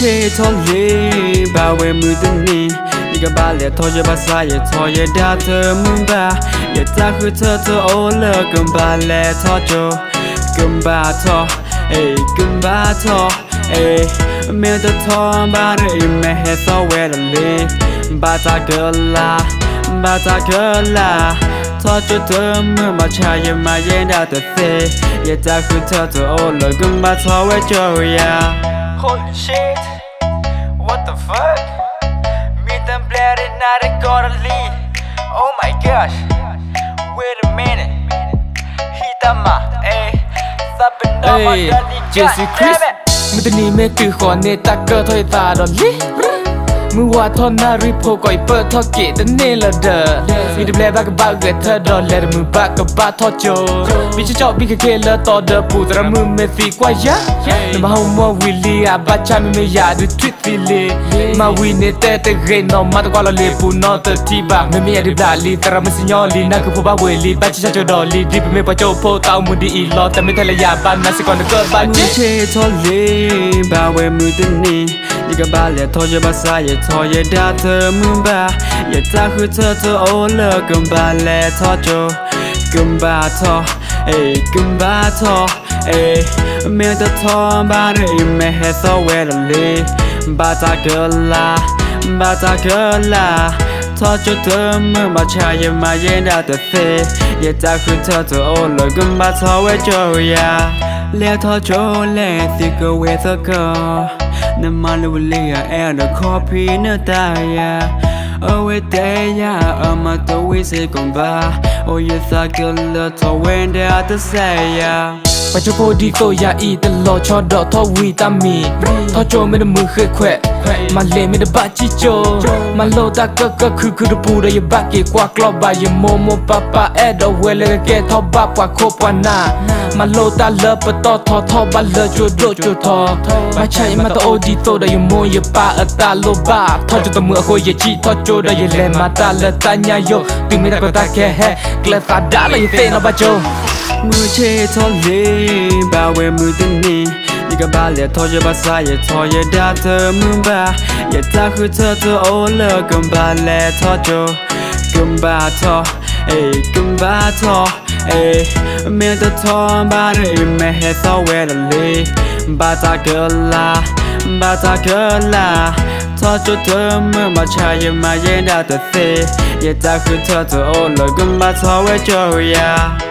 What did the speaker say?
ဆ့ၣ်ထီၣ်လံ, ဘၣ်ဝဲမုၢ်တနံၤ, ယကဘၣ်လဲၤထီၣ်ကၠိဘၣ်ဆၣ် ယထီၣ်ယဒၣ်တမုာ်ဘၣ်, ယတၢ်ဃုထၢထီၣ်အိၣ်လၢကဘၣ်လဲၤထီၣ်ကၠိ, ကဘၣ်ထီၣ်, အ့ ကဘၣ်ထီၣ်, အ့ မ့ၢ်တထီၣ်ဘၣ်ဒီးအံၤ မ့ၢ်ဟဲသီၣ်ဝဲဒၣ်လံ, ဘၣ်တၢ်ကလၤ, ဘၣ်တၢ်ကလၤ, ထီၣ်ကၠိတမုာ်ဘၣ်ဆၣ် ယမၤယဲဒၣ်တသ့, ယတၢ်ဃုထၢထီၣ်အိၣ်လၢကဘၣ်ထီၣ်ဝဲကၠိယၤ Holy shit, what the fuck, မ့ၢ်တဘျဲၣ်ရနၣ်ရကီၢ်တလံ, oh my gosh, wait a minute, ဟံးတၢ်မၤ, အ့ သးပနီၣ်မၤဒၢလံ ကၠဲ မုၢ်တနံၤမ့ၢ်တုၤဃီၤန့ၣ် တၢ်ကၢၢ်ထီၣ်ယသးဒီးလံ, မုၢ်ဝါထီၣ်နၣ်ရံၣ်ဖိကိးအံၤပၢၢ်ထီၣ်က့ၤတန့ၢ်လၢၤဒီး, မ့ၢ်တဘျဲၣ်ဘၣ်ကဘၣ်ဂဲၤထၢၣ်ဒီး လဲၤတမုာ်ဘၣ်ကဘၣ်ထီၣ်ကၠိ, ဘံၣ်ဆၣ်ကၠီဘံၣ်ခဲက့လၢတီၤဒီးပူၤ သရၣ်မုၣ်မ့ၢ်သံကွၢ်ယၤ, နဘၣ်ဟိမိၢ်ဝံၤလံဧါ ဘၣ်ဆၣ်မ့မ့ၢ်ယၤဒုးထွံၣ်သံလံ, မၤဝံၤန့ၣ်တဲတဂ့ၤနီၤ မၤတကွၢ်လီၤလံပူၤနီတထံၣ်ဘၣ်, မ့မ့ၢ်ယၤဒုးဘျးလံ သရၣ်မုၣ်စံၣ်ညီၣ်လံ နၢ်ကဖိဘၣ်ဝံၤလံ ဘၣ်ဆၣ်ဆၣ်ကၠိဒီးလံ ဒ်ပမ့ၢ်ပှၤကၠိဖိတၢ်အိၣ်မူဒ်အံၤလီၤ တမ့ၢ်ထဲလၢယၤဘၣ် နၤစ့ၢ်ကီးနကဘၣ်ကၠ့ မုၢ်ဆ့ၣ်ထီၣ်လံ, ဘၣ်ဝဲမုၢ်တနံၤ, ယကဘၣ်လဲၤထီၣ်ယဘၣ်ဆၣ် ယထီၣ်ယဒၣ်တမုာ်ဘၣ်, ယတၢ်ဃုထၢထီၣ်အိၣ်လၢကဘၣ်လဲၤထီၣ်ကၠိ, ကဘၣ်ထီၣ်, အ့ ကဘၣ်ထီၣ်, အ့ မ့ၢ်တထီၣ်ဘၣ်ဒီးအံၤ မ့ၢ်ဟဲသီၣ်ဝဲဒၣ်လံ, ဘၣ်တၢ်ကလၤ, ဘၣ်တၢ်ကလၤ, ထီၣ်ကၠိတမုာ်ဘၣ်ဆၣ် ယမၤယဲဒၣ်တသ့, ယတၢ်ဃုထၢထီၣ်အိၣ်လၢကဘၣ်ထီၣ်ဝဲကၠိယၤ, လဲၤထီၣ်ကၠိလဲၣ် သံကွၢ်ဝဲသကိး, နမၤလၢဝံၤလံဧါ အဲၣ်ဒိးခီဖံးနတၢ်ယၤ, အဝဲတဲယၤ အမၤတဝံၤစ့ၢ်ကီးဘၣ်, အိၣ်ယသးကလၢာ်ထီၣ်ဝဲဒၣ်တစဲးယၤ ပှၤကၠိဖိဒ်သိးယၤအံၤ တလီၤဆီဒီးထီၣ်ဝံၤတၢ်မံၤ, ထီၣ်ကၠိမ့ၢ်တမုာ်ဃ့ခွဲး, မၤလ့ၤမ့ၢ်တဘၣ်စံၣ်ကၠိ, မၤလိတၢ်ကၢၢ်ကၢၢ်ခုၣ်ခုၣ်တပူၤဒီး ယဘၣ်က့ၤကွၢ်ကျီၢ်ဘၣ် ယမိၢ်မိၢ်ပၢ်ပၢ် အဲၣ်ဒိးဝဲလၢကကဲထီၣ်ဘၣ်ပှၤခိၣ်ပှၤနၢ်, မၤလိတၢ်လၢပတီၢ်ထီ ထီၣ်ဘၣ်လၢကၠိဒိၣ်ကၠိထီ, ဘၣ်ဆၣ်ယမၤတအိၣ်ဒ်သိးဒီးယမိၢ်ယပၢ်အတၢ်လိၣ်ဘၣ်, ထီၣ်ကၠိတမုာ်အဃိ ယစံၣ်ထီၣ်ကၠိဒီးယလဲၤမၤတၢ်လၢတၢ်ညၣ်ယိာ်, တုၤမ့ၢ်တၢ်ကီတၢ်ခဲဟဲ ကျဲသးဒၣ်လၢယသ့ၣ်နီၣ်ဘၣ်ကၠိ မုၢ်ဆ့ၣ်ထီၣ်လံ, ဘၣ်ဝဲမုၢ်တနံၤ, ယကဘၣ်လဲၤထီၣ်ယဘၣ်ဆၣ် ယထီၣ်ယဒၣ်တမုာ်ဘၣ်, ယတၢ်ဃုထၢထီၣ်အိၣ်လၢကဘၣ်လဲၤထီၣ်ကၠိ, ကဘၣ်ထီၣ်, အ့ ကဘၣ်ထီၣ်, အ့ မ့ၢ်တထီၣ်ဘၣ်ဒီးအံၤ မ့ၢ်ဟဲသီၣ်ဝဲဒၣ်လံ, ဘၣ်တၢ်ကလၤ, ဘၣ်တၢ်ကလၤ, ထီၣ်ကၠိတမုာ်ဘၣ်ဆၣ် ယမၤယဲဒၣ်တသ့, ယတၢ်ဃုထၢထီၣ်အိၣ်လၢကဘၣ်ထီၣ်ဝဲကၠိယၤ